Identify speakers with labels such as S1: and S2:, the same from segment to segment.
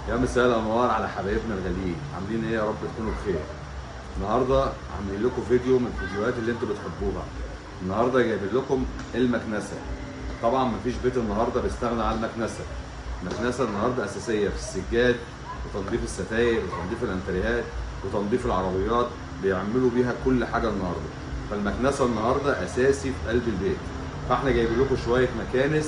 S1: يا مساء الانوار على حبايبنا الغاليين، عاملين ايه؟ يا رب تكونوا بخير. النهارده عاملين لكم فيديو من الفيديوهات اللي انتوا بتحبوها. النهارده جايبين لكم المكنسة. طبعا مفيش بيت النهارده بيستغنى عن المكنسة. المكنسة النهارده اساسية في السجاد وتنظيف الستاير وتنظيف الانتريهات وتنظيف العربيات، بيعملوا بيها كل حاجة النهارده. فالمكنسه النهارده اساسي في قلب البيت. فاحنا جايبين لكم شوية مكانس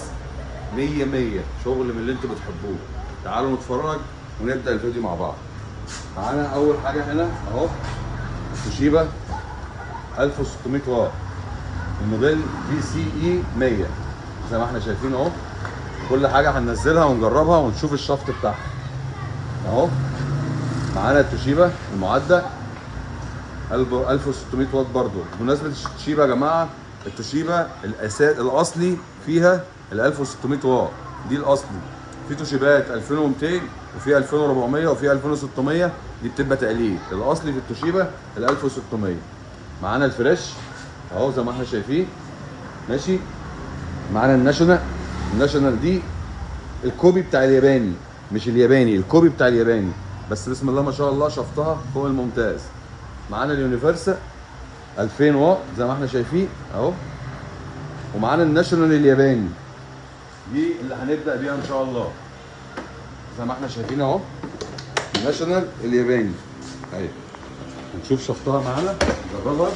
S1: مية مية، شغل من اللي انتوا بتحبوه. تعالوا نتفرج ونبدأ الفيديو مع بعض. معانا أول حاجة هنا أهو توشيبا 1600 واط، الموديل VCE 100 زي ما احنا شايفين اهو. كل حاجة هننزلها ونجربها ونشوف الشفط بتاعها اهو. معانا التوشيبا المعدة 1600 واط برضو. بمناسبة التوشيبا يا جماعة، التوشيبا الأساس الأصلي فيها ال 1600 واط، دي الأصلي. في توشيبات 2200 وفي 2400 وفي 2600، دي بتبقى تقليد. الأصلي في التوشيبا ال 1600. معانا الفريش اهو زي ما احنا شايفين، ماشي. معانا الناشونال، الناشونال دي ال copy بتاع الياباني، مش الياباني، ال copy بتاع الياباني، بس بسم الله ما شاء الله شفطها فوق الممتاز. معانا اليونيفرسال 2000 واط زي ما احنا شايفين اهو. ومعانا الناشونال الياباني، دي اللي هنبدأ بيها ان شاء الله زي ما احنا شايفين اهو. الناشونال الياباني اهي، هنشوف شفطها معانا، نجربها.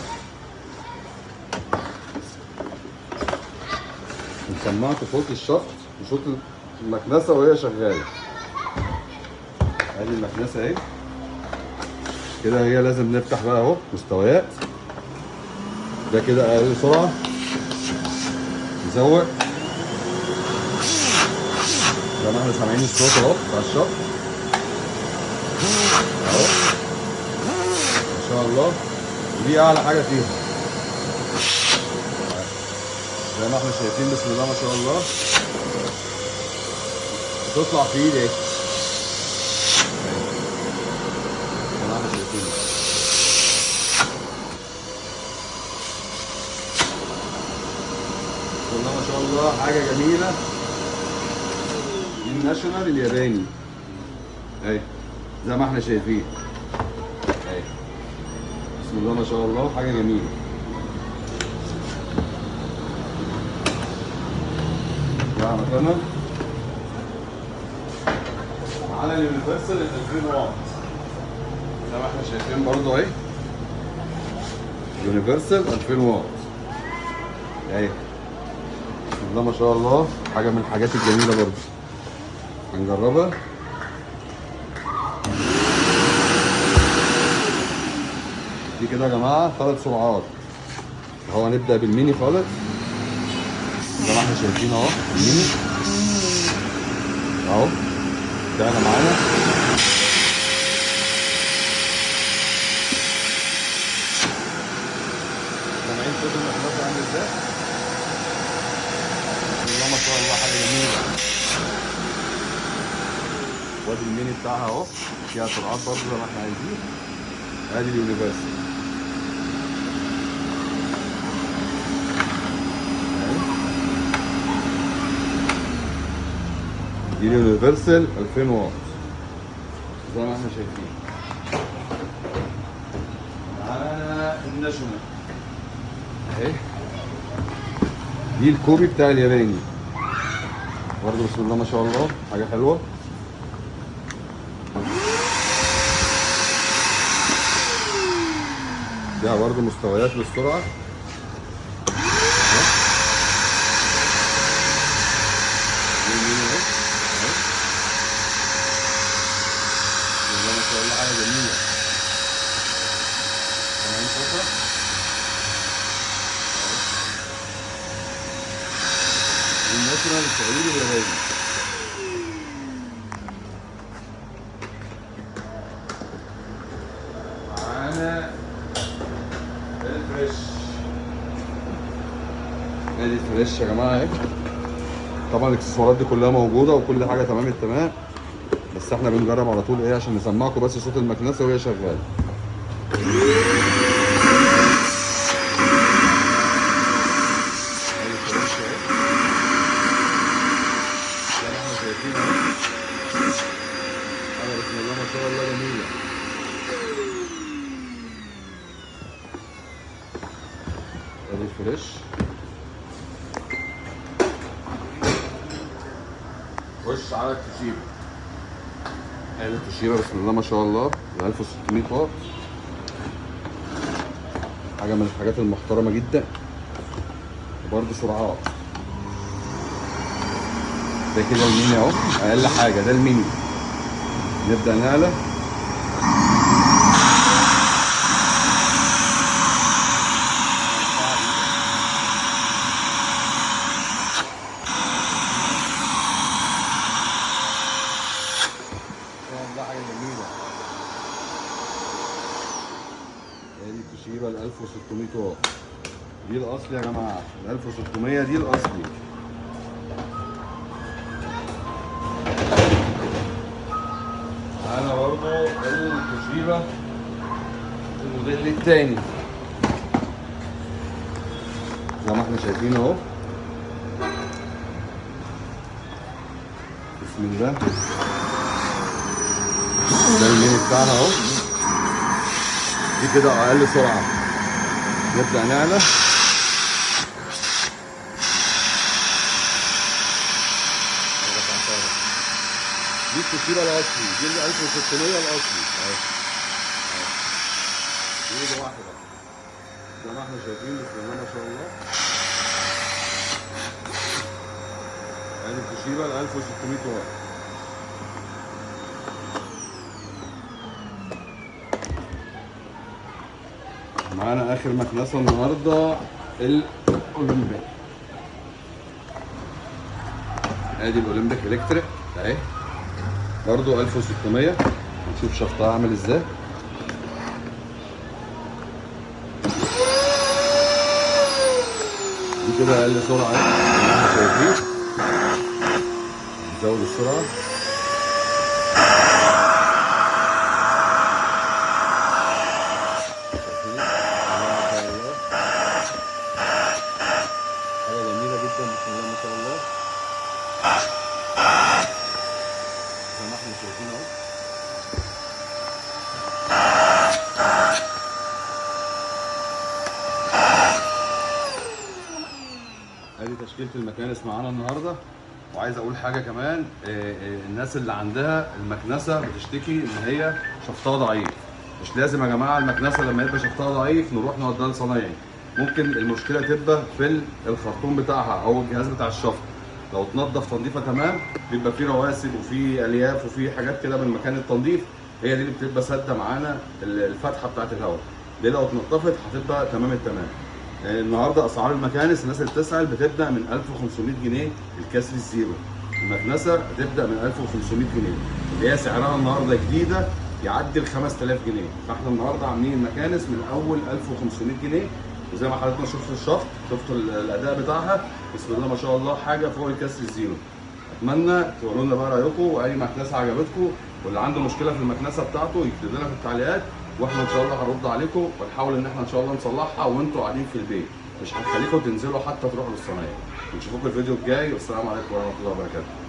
S1: نسمعكم صوت الشفط وصوت المكنسة وهي شغالة. ادي المكنسة اهي كده، هي لازم نفتح بقى اهو مستويات. ده كده اقل سرعة، نزوق زي ما احنا سامعين الصوت اهو بتاع الشفط اهو ما شاء الله. دي اعلى حاجة فيها زي ما احنا شايفين، بسم الله ما شاء الله. بتطلع في ايدي اهي زي ما احنا شايفين. بسم الله ما شاء الله، حاجة جميلة. دي الناشونال الياباني اهي زي ما احنا شايفين اهي، بسم الله ما شاء الله، حاجة جميلة. مكاننا على اليونيفرسال 2000 واط زي ما احنا شايفين برضو اهي، يونيفرسال 2000 واط اهي، بسم الله ما شاء الله، حاجة من الحاجات الجميلة برضو. هنجربها. دي كده يا جماعة 3 سرعات اهو. هنبدا بالميني خالص زي ما احنا شايفين اهو، الميني اهو تعالى معانا. سامعين صوت المكنسة عامل ازاي؟ بسم الله ما شاء الله، حاجة جميلة. وادي الميني بتاعها اهو، فيها سرعات برضه زي ما احنا عايزين. ادي اليونيفرسال دي اليونيفرسال 2000 واط زي ما احنا شايفين. معانا الناشونال اهي، دي ال copy بتاع الياباني برضه، بسم الله ما شاء الله، حاجة حلوة. فيها برضه مستويات للسرعه. ما شاء الله، حاجة جميلة. سامعين صوتها؟ دي الناشونال التقليدي الياباني. معانا الفريش، ادي الفريش يا جماعة اهي. طبعا الاكسسوارات دي كلها موجودة وكل حاجة تمام التمام، بس احنا بنجرب على طول ايه عشان نسمعكم بس صوت المكنسة وهي شغالة. ادي الفريش اهي زي ما احنا شايفين اهو. حاجة بسم الله ما شاء الله جميلة. ادي الفريش. خش على التوشيبا. ادي التوشيبا بسم الله ما شاء الله 1600 واط، حاجة من الحاجات المحترمة جدا، وبرده سرعات. ده كده الميني اهو، اقل حاجة ده الميني. نبدا نعلى. ده حاجة جميلة. ادي التوشيبا ال 1600 واط، دي الاصلي يا جماعة، ال 1600 دي الاصلي. معانا برضه التوشيبا الموديل التاني زي ما احنا شايفين اهو، بسم الله. ده الميني بتاعنا اهو، دي كده اقل سرعة. نبدا نعلى. دي التوشيبا الاصلي، دي ال 1600 الاصلي اهي، دي واحدة زي ما احنا شايفين بسم الله ما شاء الله. ادي التوشيبا ال 1600 واط. معانا اخر مكنسة النهارده الاولمبيك. ادي الاولمبيك electric اهي، برضو 1600. نشوف شفطها عامل ازاي. دي كده اقل سرعة اهي زي ما احنا شايفين. نزود السرعة. حاجة جميلة جدا بسم الله ما شاء الله زي ما احنا شايفين اهو. ادي تشكيله المكانس معانا النهارده. وعايز اقول حاجة كمان، الناس اللي عندها المكنسة بتشتكي ان هي شفطها ضعيف. مش لازم يا جماعة المكنسة لما يبقى شفطها ضعيف نروح نوديها لصنايعي، ممكن المشكلة تبقى في الخرطوم بتاعها او الجهاز بتاع الشفط. لو اتنضف تنظيفه تمام بيبقى فيه رواسب وفيه الياف وفيه حاجات كده من مكان التنظيف، هي دي اللي بتبقى سادة معانا الفتحة بتاعت الهواء. دي لو اتنضفت هتبقى تمام التمام. النهارده اسعار المكانس الناس اللي بتسال بتبدا من 1500 جنيه الكسر ال zero. المكنسة بتبدا من 1500 جنيه اللي هي سعرها النهارده جديدة يعدي ال 5000 جنيه. فاحنا النهارده عاملين المكانس من اول 1500 جنيه، وزي ما حضراتكم شفتوا الشفط، شفتوا الاداء بتاعها بسم الله ما شاء الله، حاجة فوق الكسر ال zero. اتمنى تقولوا لنا بقى رايكم، واي مكنسة عجبتكم، واللي عنده مشكلة في المكنسة بتاعته يكتب لنا في التعليقات، واحنا ان شاء الله هنرد عليكم ونحاول ان احنا ان شاء الله نصلحها وانتوا قاعدين في البيت، مش هنخليكم تنزلوا حتى تروحوا للصنايعي. نشوفكم الفيديو الجاي، والسلام عليكم ورحمة الله وبركاته.